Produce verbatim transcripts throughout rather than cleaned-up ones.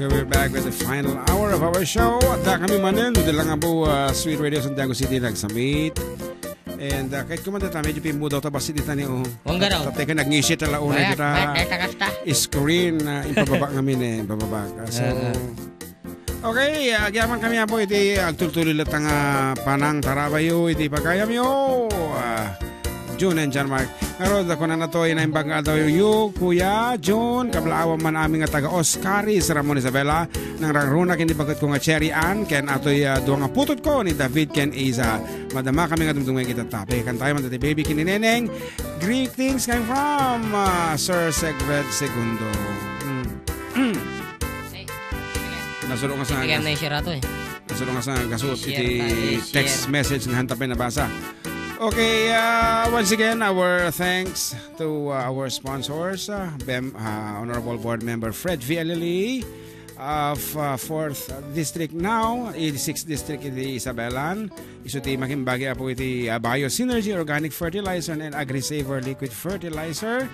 We're back with the final hour of our show. Adda kami manen, dito lang abo, ah, Sweet Radio Santiago City, nagsamit. And, ah, kahit kumanda ta, medyo pimudaw ta, basta dita ni, oh. Wangga daw. Tatay ka, nagngisi ta launay Mayat, kita. Mayat, dahil ta kasta. Screen, ah, ipababa kami ni, pababa. Ah, so, Ah, ah. okay, ah, agyaman kami apo, iti agtultuloy lang nga panang tarabayo, iti pagayamyo. Ah, June and John Mark. Ngarud, ako na natoy, naimbag nga adawyo, Kuya June, kablaawam man amin nga taga Oscaris, Ramon Isabela, nang rangruna ken di baket ko nga Cherry Ann, ken atoy, ah, dua nga putod ko ni David ken Isa. Madama kami nga dumdumeng kita tape. Kantayo man dati baby ken ni Neneng. Greetings coming from, ah, Sir Segred Segundo. Mm. Nasulo nga sa Sige, gas-, na-share ato eh. Nasulo nga sa gasot I-share iti ta, i-share. text message nga hanta pay nabasa. Okay, uh, once again, our thanks to, uh, our sponsors, uh, Bem-, uh, Honorable Board Member Fred V. Alili of, uh, fourth District now, eighty-sixth District iti Isabelan. Isu ti makimbagi apo iti, uh, Bio Synergy Organic Fertilizer and Agri-Saver Liquid Fertilizer.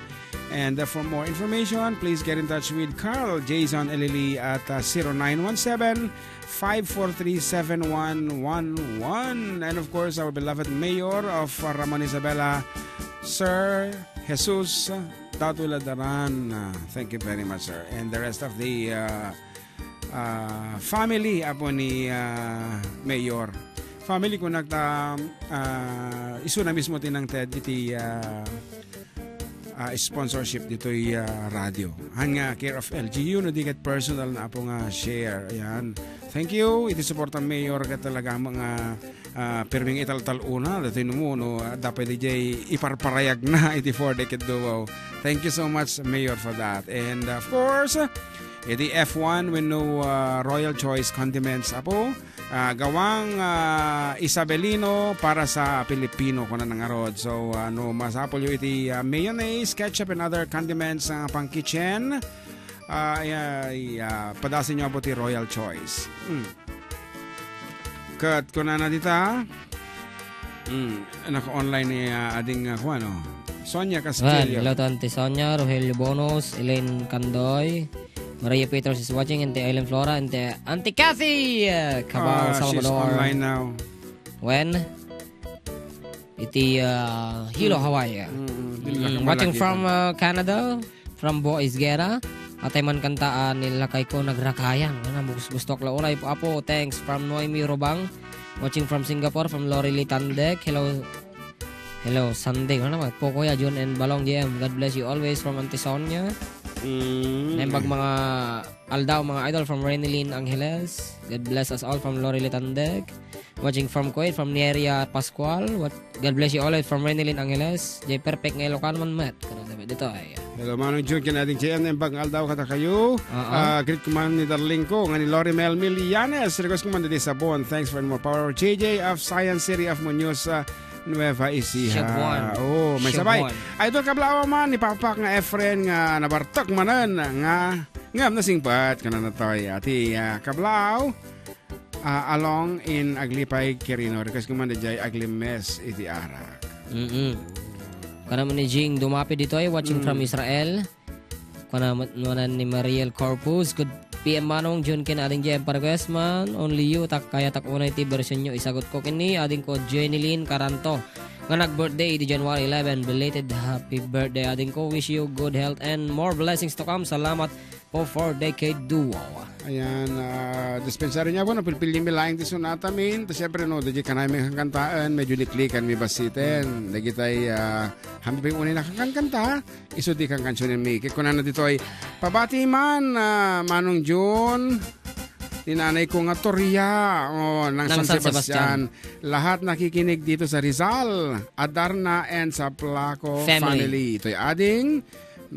And, uh, for more information, please get in touch with Carl Jason Alili at, uh, zero nine one seven, five four three, seven one one one. And of course, our beloved Mayor of, uh, Ramon Isabela, Sir Jesus Datu Ladaran. Uh, thank you very much, sir. And the rest of the, uh, uh, family, apo ni, uh, Mayor. Family ko nagta, uh, isuna mismo tinangted iti, uh, ah, sponsorship ditoy, ah, radio. Han nga care of L G U, no di ket personal na apo nga share. Ayan. Thank you. Iti suporta, Mayor, ket talaga nga, ah, pirming italtal-una, datoy no, no, ah, dapat di jay iparparayag na iti four decade duo. Thank you so much, Mayor, for that. And, of course, iti F one wenno, ah, Royal Choice Condiments, apo, ah, gawang, ah, Isabelino para sa Pilipino, kuna na ngarud. So, ah, no masapulyo iti, ah, mayonnaise, ketchup, and other condiments, ah, pang kitchen, ah, ay, ay, ah, padasenyo apo ti Royal Choice. Mm. Ket kunana dita, mm, naka-online ni, ah, ading, ah, kuan, oh. Sonia Castillo. Well, hello to Auntie Sonia, Rogelio Bonos, Elaine Candoy, Maria Peters is watching, Auntie Eileen Flora, Auntie, Auntie Kathy, uh, Cabal, Ah, she's Salvador. online now. When? Iti, uh, Hilo, Mm. Hawaii. Mm, mm. Di Mm, lang watching malaki from, man. uh, Canada, from Bo Isguera. Atay man kanta, ah, ni lakay ko nagrakayan. Ano, gus-, gusto ko la uray po, apo. Thanks from Noemi Robang. Watching from Singapore, from Lorely Tandek. Hello. Hello, Sunday. Ano naman? Po, Kuya Jun and Balong J M. God bless you always from Auntie Sonia. Mm. Naimbag mga aldaw, mga idol, from Renilyn Angeles. God bless us all from Lorely Tandek. Watching from Kuwait, from Neria Pascual. What, God bless you always from Renilyn Angeles. Jay Perfect nga Ilocano man met. Kada dito ay. Hello, Manong Jun, ken Ading J M, naimbag nga aldaw kadakayo. Oo. Ah, greet ko man ni darling ko, nga ni Lori Mel Milianes. Request ko man didi Sabon. Thanks for more power. J J of Science City of Muñoz, ah, Nueva Ecija. Shabuan. Oh, may sabay. Shabuan. Idol, kablaw man ni Papa nga Efren nga nabartok manen nga ngem nasingpet kana natoy. Ati, ah, kablaw, ah, along in Aglipay, Quirino. Request ko man dayjay Aglimes iti arak. Mm-mm. Kana man ni Jing Dumapi ditoy, watching Mm. from Israel. Kuna met nuanan ni Mariel Corpus, "Good P M Manong, Jun ken Ading J M pa request man, Only You, tak kaya tak unay ti version nyo, isagot ko kini, ading ko Jenny Lynn Caranto, nga nag-birthday di January eleven, belated happy birthday, ading ko, wish you good health and more blessings to come, salamat po for decade duo." Ayan, ah, dispensary niya po, no, pilpili mi laing ti sunata, min. Ta siyempre, no, dagiti kanay mi kankantaan, medyo liklikan mi basiten. Dagitay, ah, hambi pa yung unay nakakankan-kanta. Isu di kan kansionen mi. Ket kunana ditoy, pabati man, ah, Manong Jun, ni nanay ko nga Toria, oh, nang Nang San San Sebastian. Sebastian. Lahat nakikinig dito sa Rizal, Adarna and sa Placo Family. family. Itoy ading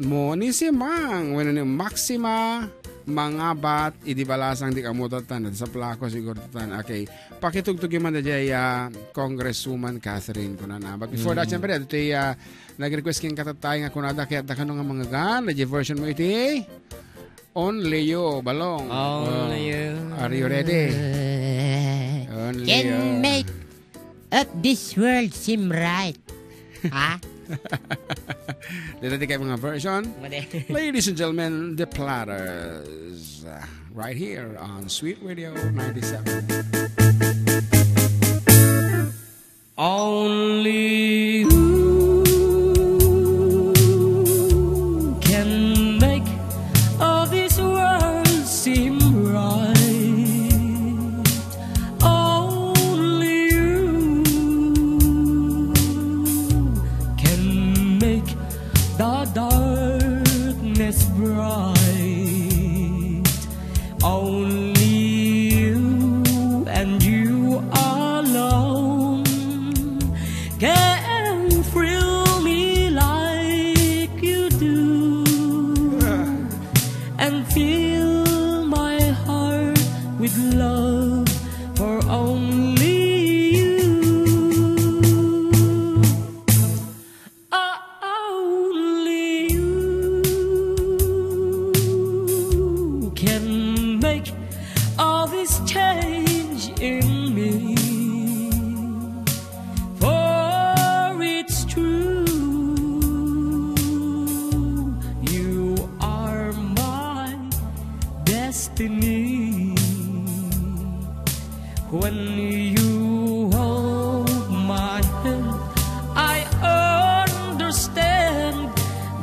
mo ni Simang, wenno ni Maxima, Mangabat, idi balasang di kamutatan, sa Placo siguro tan. Okay. Pakitugtog man dayjay, ah, Congresswoman Catherine, kunana. But before that, Mm. siyempre, itoy, ah, nag-request ken katatay nga kunada, kayat da kano nga mangan, na version mo iti Only You, Balong. Only Oh, You. are you ready? Only Can You. make up this world seem right. Ha? Dito di kayo mga version. Mali. Ladies and gentlemen, the Platters, uh, right here on Sweet Radio ninety-seven. Only you can make all this world seem right. Only you can make the darkness bright. Only you and you alone can thrill me like you do and fill my heart with love for only you. Only you can make all this change in me. For it's true, you are my destiny. When you hold my hand, I understand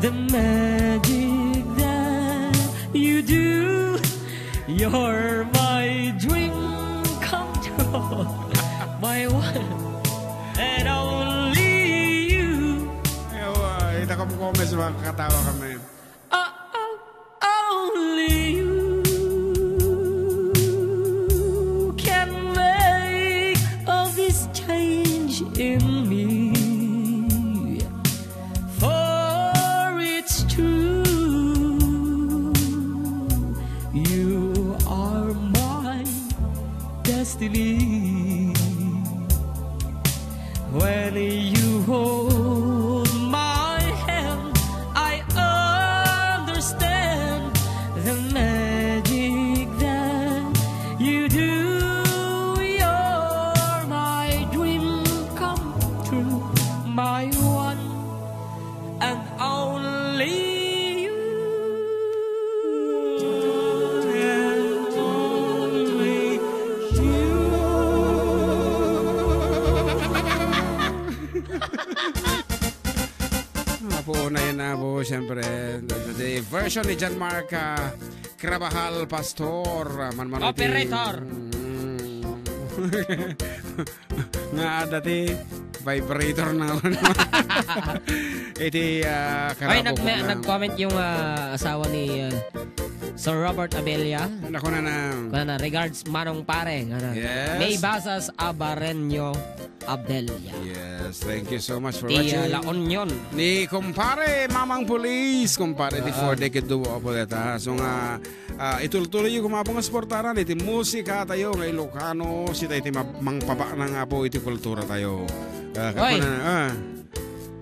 the magic that you do. You're my dream come true, my one and only you. Ewa, ita ka po comments, makakatawa kami. Oh, oh, only you can make all this change in me. For it's true, you are my destiny. When you hold my hand, I understand the magic that you do. You're my dream come true, my one and only you. And only you. Apo, una yan, Apo, siyempre. The, the version ni John Mark, ah, Carabajal Pastor, ah, man, man, Operator. Mm. Nga dati, vibrator na nga naman. Iti, ah, Ay, nag-, karabukog na. Nag-comment yung, ah, asawa ni, ah, Sir Robert Abella. Naku, nana. Kuna na, "Regards, Manong Pare." Kuna na. Yes. May Basas Abareño Abella. Yes, thank you so much for Ti, ah, watching. La Union. Ni kumpare, Mamang Police, kumpare, di Ah. for decade duo, apo, deta. So nga, Ah, itultuloyyo koma, Apo, nga suportaran iti musika tayo nga Ilocano, sita iti ma-, mangpabaknang, Apo, iti kultura tayo. Ah, Oy. Kapuna, ah.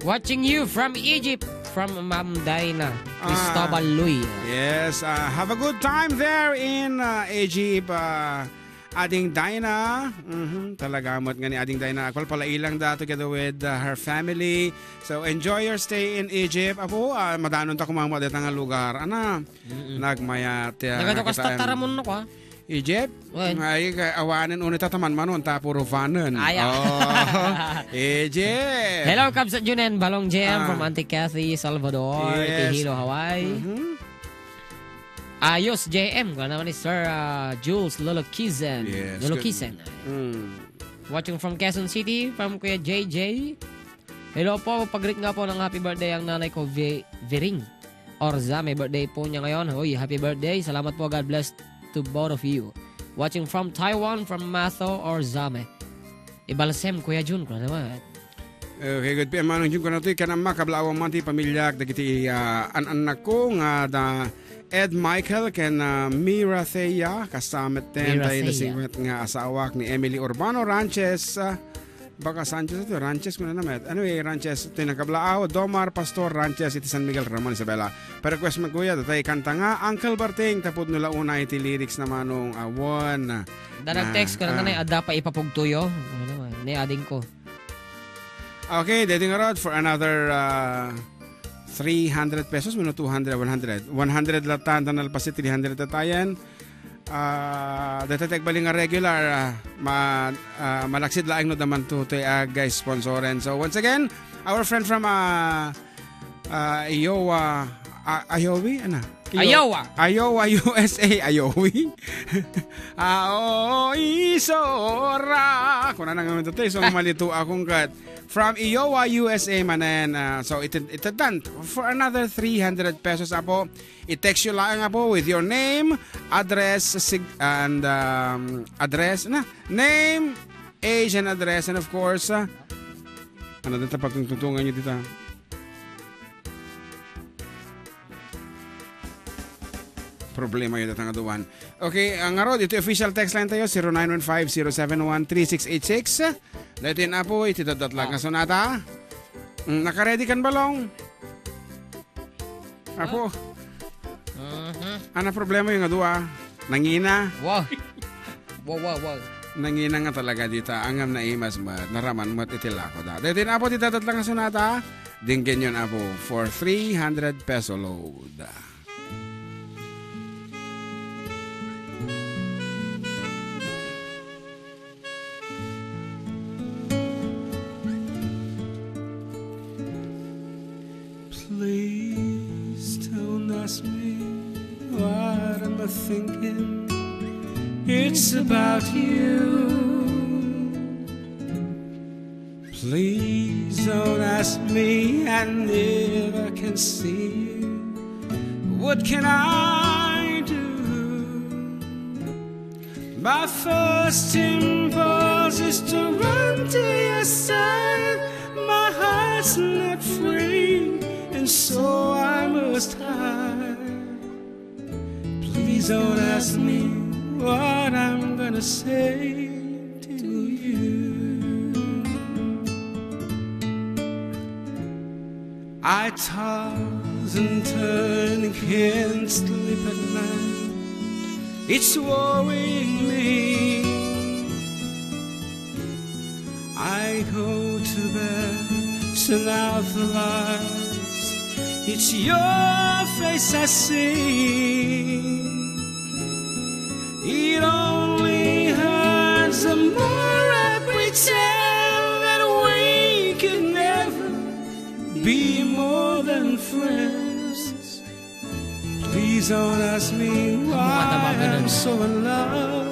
Watching you from Egypt, from Ma'am Dina Ah. Cristobal Lui. Yes, ah, have a good time there in, ah, Egypt, ah, Ading Dina. Mhm, talaga met nga ni Ading Dina. Agpalpalailang da together with, ah, her family. So, enjoy your stay in Egypt. Apo, ah, madanon ta koma met deta nga lugar. Ana, Mm-mm. Nagmayat, ya, Nagado nakita kasta ang taramonno ka? Egypt? Wen. Ay, ka-, awanen unay ta taman manon, ta puro vanen. Ay, ah. Oh, Egypt. Hello, Kabsat Junen, Balong J M Ah. from Auntie Kathy, Salvador, Yes. Tihilo, Hawaii. Mhm. Ayos, J M. Kuna naman ni Sir, ah, Jules Lolo Kizen. Yes, Lolo good. Kizen. Mm. Watching from Quezon City, from Kuya J J. Hello po, pag-greet nga po ng happy birthday ang nanay ko, Vi-, Viring Orzame. Birthday po niya ngayon. Uy, happy birthday. Salamat po. God bless to both of you. Watching from Taiwan, from Matho Orzame. Ibalsem, Kuya Jun, kuna naman. Okay, good P M, Manong Jun, kuna to'y kanama, kablaawan man ti pamilyak, dagiti, ah, an-annak ko nga da Ed Michael ken, ah, Mira Thea, kastamet ten, Mira tayo Thea. Nasinggwet nga asawak ni Emily Urbano Ranches, ah, Baka Sanchez ito, Ranches kuna na met. Anyway, Ranches, ito yung nagkablaaw, Domar Pastor Ranches, iti San Miguel, Ramon Isabela. Pa-request man kuya, datay kanta nga, Uncle Barting, tapud no launa iti lyrics na manong, ah, one. Da Na, nag-text ko na ah. Nanay, adda pa ipapugtuyo. Ano naman, ni ading ko. Okay, daytoy ngarud for another, ah, three hundred pesos, wenno two hundred, one hundred. One hundred latta, ania nalpas ti three hundred tattayen. Dayta ti agbalin nga regular, ah, ma-, ah, malaksid laeng no adda man toy ag-sponsoren. So, once again, our friend from, ah, ah, Iowa, ah, Iowa, ana? Io-, Iowa. Iowa, U S A, Iowa. Ah, oo, isora. Kunana nga man toy, so, malito akong kat. From Iowa, U S A manen. Ah, so, it, it done for another three hundred pesos, apo. I-text you laeng, apo, with your name, address, sig-, and, um, address, na, name, age, and address, and of course, ah, ano din ta pagtungtungan nyo dito? Problema yun, datang aduan. Okay, ang ngarud, iti official text line tayo, zero nine one five, zero seven one, three six eight six. Daytoy, apo, iti datdatlag nga sonata. Mm, nakaready kan balong? Apo. Mhm. Ana problema yung adua. Nangina. Wow. Wow, wow, wow. Nangina nga talaga dita. Angam naimas met. Naraman met iti lako da. Daytoy, apo, ti datdatlag nga sonata. Dinggen yon, apo, for three hundred peso load. Please don't ask me what I'm thinking. It's about you. Please don't ask me, I never can see you. What can I do? My first impulse is to run to your side. My heart's not free, and so I must hide. Please don't ask me what I'm gonna say to you. I toss and turn, can't sleep at night. It's worrying me. I go to bed, turn out the lights. It's your face I see. It only hurts the more I pretend that we could never be more than friends. Please don't ask me why I'm so in love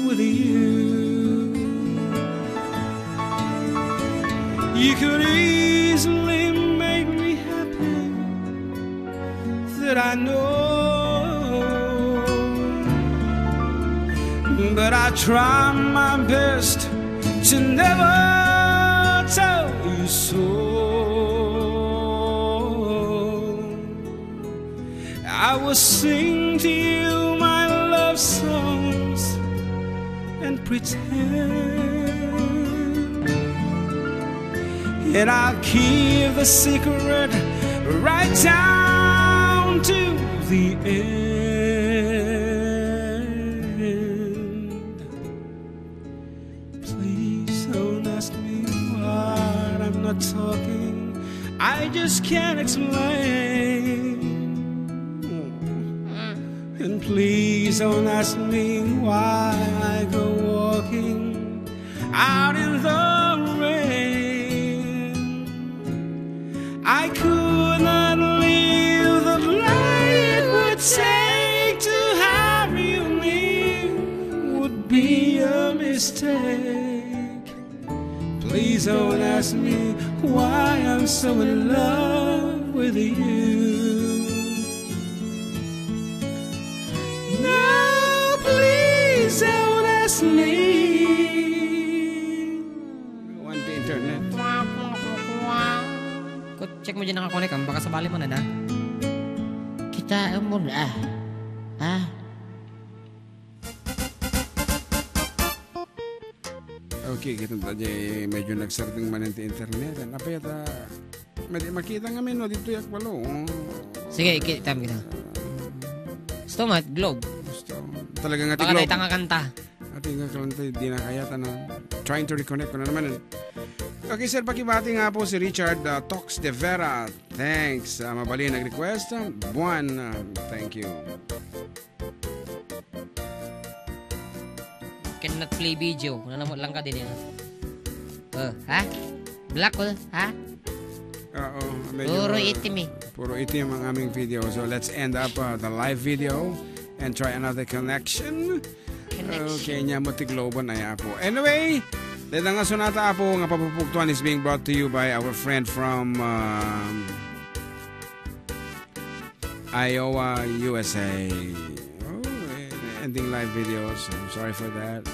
with you. You could easily make me happy, that I know, but I try my best to never tell you so. I will sing to you my love songs and pretend. And I'll keep the secret right down to the end. Please don't ask me what I'm not talking. I just can't explain. And please don't ask me why I go walking out in the rain. I could not live the life it would take to have you near. Would be a mistake. Please don't ask me why I'm so in love with you. No, please don't ask me. One the internet. Ko, check mo dyan nakakonek, ang baka sabali mo na na. Kita mo na. Ah. Okay, kita ta di medyo nagsardeng man ti internet. Ano pa yata? Madi makita nga men, no, dito yak walo. Sige, kita, kita. Gusto mo, globe. Gusto. Talaga nga ti Baka globe. Tayo tanga kanta. Ati nga kanta, di na kaya ta na. Trying to reconnect ko na naman. Okay, sir, pakibati nga po si Richard, ah, Tox de Vera. Thanks. Ah, mabalin nag-request. Ah, Buwan, ah, thank you. Cannot play video. Ano naman lang ka din yan? Oh, ha? Black hole, ha? Oo, medyo Puro itim eh. Puro itim ang aming video. So let's end up, uh, the live video and try another connection. Connection. Okay, nya mo ti Globo na ya po. Anyway, deta nga sonata, Apo, nga papupugtuan is being brought to you by our friend from, um, Iowa, U S A. Oh, eh, ending live videos. I'm sorry for that.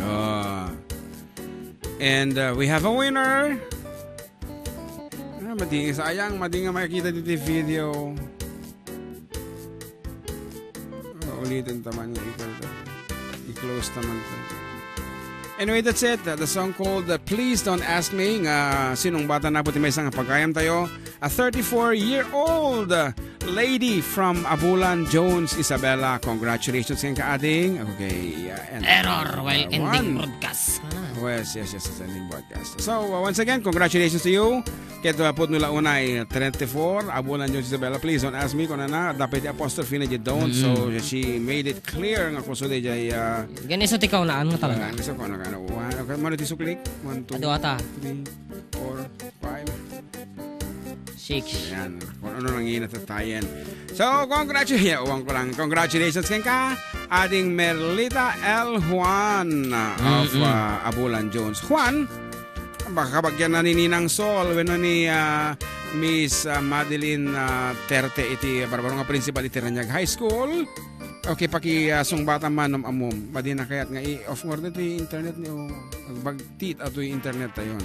Ah. And, uh, we have a winner. Ah, madi, sayang, madi nga makita dito video. Oh, ulitin taman nga ikaw. I-close naman to. Anyway, that's it. Uh, the song called, uh, Please Don't Ask Me, nga sinungbatan na po ti maysa nga pagayam tayo. A thirty-four-year-old, uh, lady from Abulan, Jones Isabela. Congratulations kenka, ading. Okay, uh, and Error while ending broadcast. Ah. Yes, yes, yes, yes, ending broadcast. So, uh, once again, congratulations to you. Ket, uh, pudno la unay, thirty-four, Abulan Jones Isabela. Please don't ask me kung ano, dapat di apostrophe na di don't. Mm. So, she made it clear nga kung saan di jay, uh, Ganun sa tikaw na, ano talaga? Uh, isa ko, ano, ano, one, okay, mano ti suklik? One, two, Ado ata. Three, four, five. Six. Yan. Kung ano nang inatatayan. So, congratulations. Uwan ko lang. Congratulations kenka, ading Merlita L. Juan, uh, of, Mm-mm. uh, Abulan Jones. Juan, baka kabagyan na ni Ninang Sol, wenno ni, ah, Miss, ah, Madeline, ah, Terte iti barbaro nga principal iti Raniag High School. Okay, paki, ah, sungbatan man, um, amom. Madi na kayat nga i-off mo rin iti internet ni, o, agbagtit ato yung internet tayon.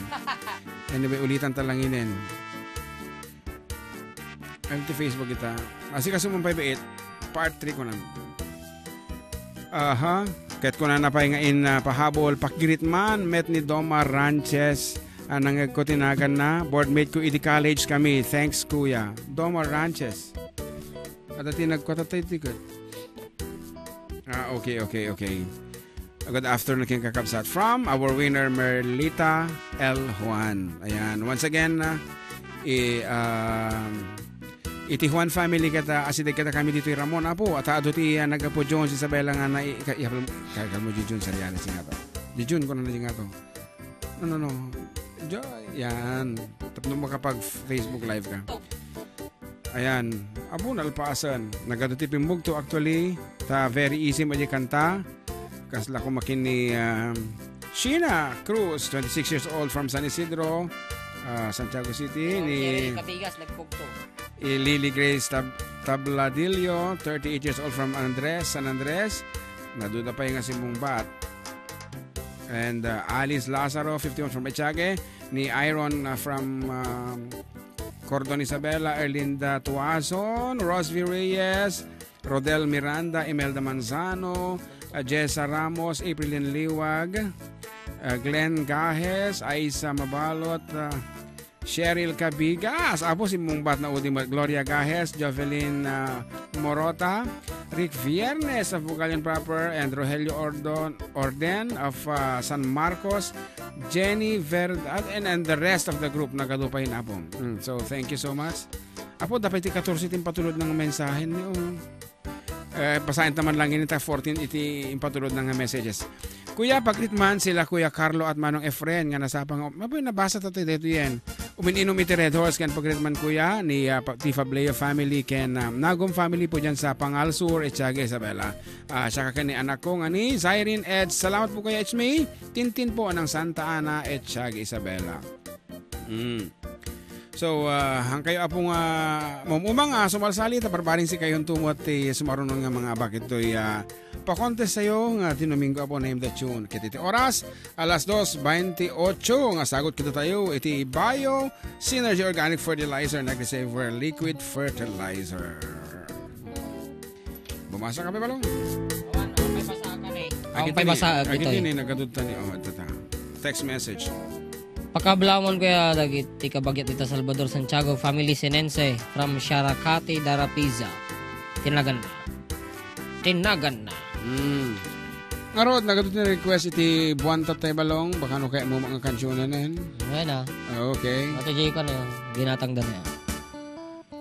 Anyway, ulitan ta lang inen. Ay, ti Facebook ita. Asikaso man pay biit. Part three ko na. Aha. Ket kunana pay nga in, ah, pahabol, pakigrit man, met ni Doma Ranches. Ah, nangegko ti naganna. Boardmate ko idi college kami. Thanks, kuya. Doma Ranches. At ati nagkwata tayo ticket. Ah, okay, okay, okay. Good afternoon, ken kakabsat. From our winner, Merlita L. Juan. Ayan. Once again, ah, i-, um, iti Juan family kata, asideg kata kami ditoy Ramon, Apo. At adu ti, ah, nagapu Jones Isabela nga na, i-, ka-, i-, ka-, ka-, mo Jujun, Sarianes, nga to. Jujun, ko na nga to. No, no, no. Jo-, yan. Tapno makapag-Facebook Live ka. Ayan. Apo, nalpasan. Nagadu ti pimmugto, actually. Ta very easy mo di kanta. Kasla ko makin ni, um, Sheena Cruz, twenty-six years old from San Isidro, uh, Santiago City. Ni Jerry Cabigas, nagpugto. I Lily Grace Tab-, Tabladillo, thirty-eight years old from Andres, San Andres. Naduda pa yung simong bat. And, uh, Alice Lazaro, fifty-one from Echage. Ni Iron, uh, from, um, Cordon Isabela, Erlinda Tuason, Rosvie Reyes, Rodel Miranda, Imelda Manzano, uh, Jessa Ramos, Aprilin Liwag, uh, Glenn Gajes, Aisa Mabalot, uh, Cheryl Cabigas, Apo, si Mungbat na Udi Mar-, Gloria Gajes, Jovelyn, uh, Morota, Rick Viernes of Bugalion Proper, and Rogelio Ordon, Orden of, uh, San Marcos, Jenny Verdad, and, and the rest of the group, nagadupa yun, Apo. Mm, so, thank you so much. Apo, dapat ti katorse ti impatulod ng mensahe niyo. Eh, basaen ta man lang ini ta fourteen iti impatulod na nga messages. Kuya, pagrit man sila Kuya Carlo at Manong Efren nga nasapa nga, mabuy nabasa ta ti daytoy yan. Umin-inom iti Red Horse ken pagrit man kuya ni, ah, pa-, ti Fableo family ken, ah, Nagum family po dyan sa Pangal Sur, Etiaga, Isabela. Ah, siya ka ken ni anak ko nga ni Zyrene Eds. Salamat po Kuya Eds May. Tintin po ng Santa Ana, Etiaga, Isabela. Mm. So, ah, hangkayo, Apo, nga maumumang, ah, sumalsali, ta barbaring si kayon tumot ti sumarunon nga mga bakit toy, ah, pakontes tayo nga ti Domingo, Apo, name the tune. Ket iti oras, alas dos bainti otso, nga sagot kita tayo iti Bio Synergy Organic Fertilizer, nagdi-save where liquid fertilizer. Bumasa ka, Balong? Awan, awan pay basaak, eh. Awan pay basaak, itoy. Agiti ni, nagadudta ni, oh, ito ta. Text message. Pakablawan ko ya dagiti kabagiat dita Salvador Santiago, family Senense, from Sharacate, Darapiza. Tinagan na. Tinagan na. Mm. Ngarud, nagadu ti request iti Buan Tatay Balong, baka no kaya mo mga kansionen. Ngayon, ah. Okay. Ate Jay ko na yun. Ginatang da na yun.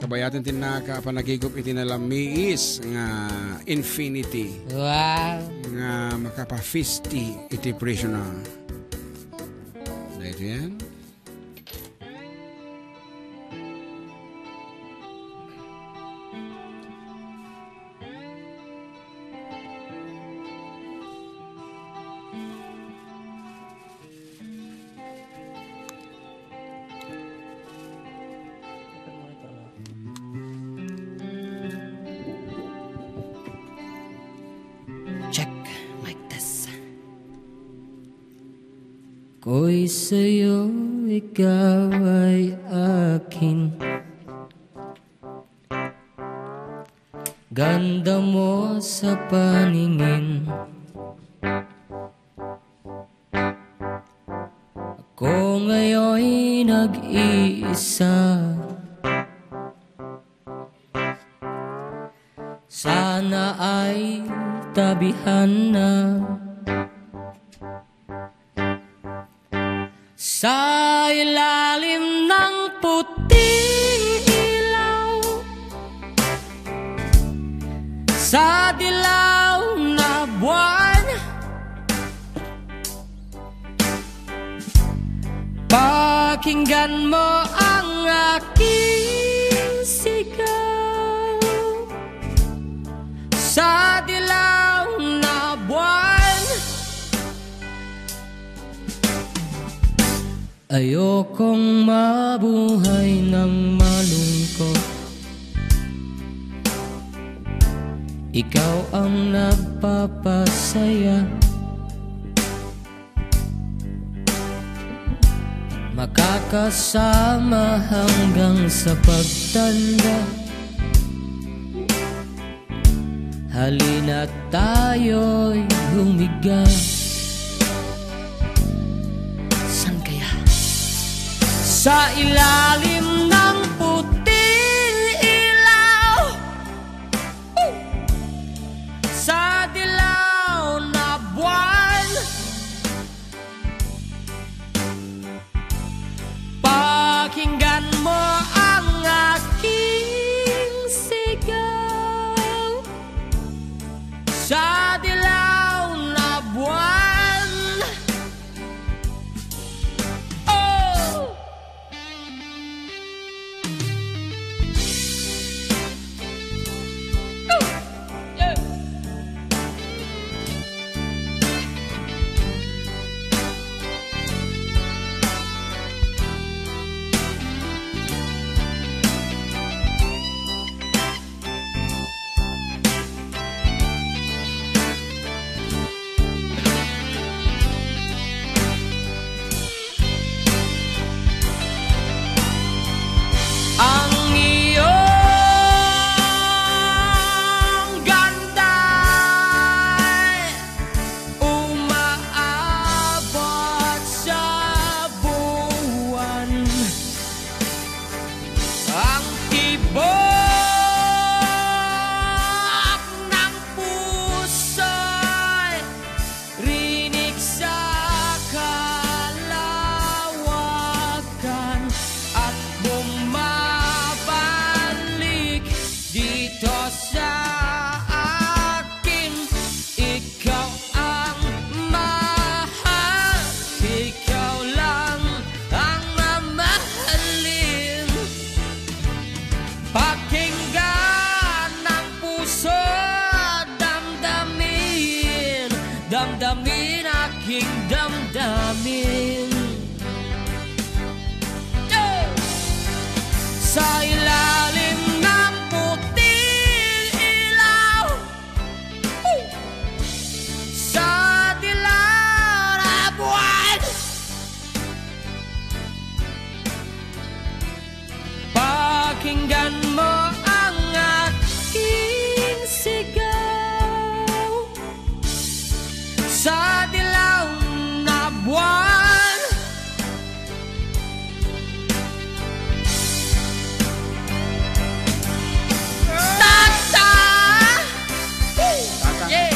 Kabayaten ti naka panagigup iti nalamiis nga infinity. Wow. Nga makapafifty iti prisoner. Dahil yan. Check. Mic test. Ako'y sa'yo, ikaw ay akin. Ganda mo sa paningin. Ako ngayon'y nag-iisa. Sana ay tabihan na. Sa ilalim ng puting ilaw, sa dilaw na buwan, pakinggan mo ang aking sigaw. Sa dilaw na buwan, ayokong mabuhay ng malungkot. Ikaw ang nagpapasaya. Makakasama hanggang sa pagtanda. Halina't tayo'y humiga. San kaya? Sa ilalim ng puting ilaw, sa dilaw na buwan, pakinggan mo ang aking sigaw. Sa dilaw na buwan, oh! Ang iyong ganda'y umaabot sa buwan. Ang tibok ng puso'y rinig sa kalawakan at bumabalik dito sa akin. Ikaw ang mahal, ikaw lang ang mamahalin. Pakinggan ng puso, damdamin, damdamin, aking damdamin. Sa ilalim ng puting ilaw, sa dilaw na buwan, pakinggan mo ang aking sigaw. Sa dilaw na buwan, Tata! Tata. Yeah.